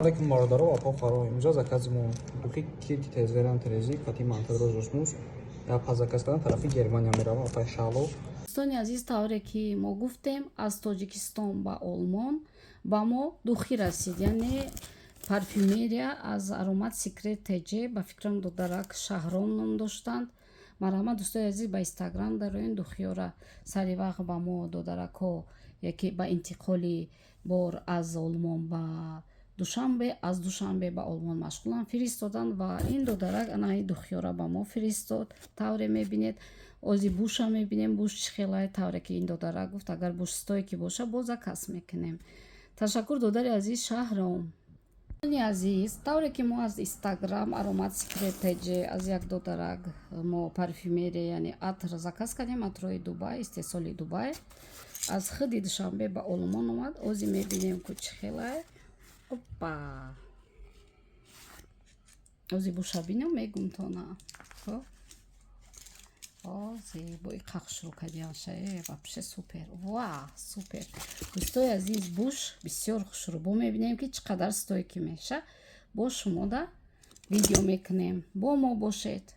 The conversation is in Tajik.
Алейкум, бародаро ва апо. Имрӯза закази мо духи Кирки Тезверан Терези кати мантадро Жосмус як заказ кардан, тарафи Германия мерава, апай Шаҳло. Дӯстони азиз, тавре ки мо гуфтем, аз Тоҷикистон ба Олмон ба мо духи расид, яъне парфюмерия аз Аромат Секрет ТЖ. Ба фикрам, додарак Шаҳром ном доштанд. Марҳамат, дӯстои азиз, ба Инстаграм дароен. Духиёра сари вақт ба мо додаракҳо, яке ба интиқоли бор аз Олмон ба Душанбе, аз Душанбе ба Олмон машғуланд, фиристоданд ва ин додарак анаи духиёра ба мо фиристод. Тавре мебинед, ози буша мебинем, буш чӣ хелае. Тавре ки ин додарак гуфт, агар буш стойкий боша, боз заказ мекунем. Ташаккур, додари азиз Шаҳром. Дӯстони азиз, тавре ки мо аз Инстаграм Аромат Секрет ТЖ аз як додарак мо парфюмерия, яъне атр заказ кардем, атрои Дубай, истеҳсоли Дубай, аз худи Душанбе ба Олмон омад. Ози мебинем, ку чӣ хелае. Опа, ози буша бинам, мегум тона. Ози бо и қахшрӯ кардианша, вообще супер, ва супер. Дӯстои азиз, буш бисёр хушрӯ. Бо мебинем, ки чӣ қадар стойкий меша. Бо шумода видео мекунем, бо мо бошед.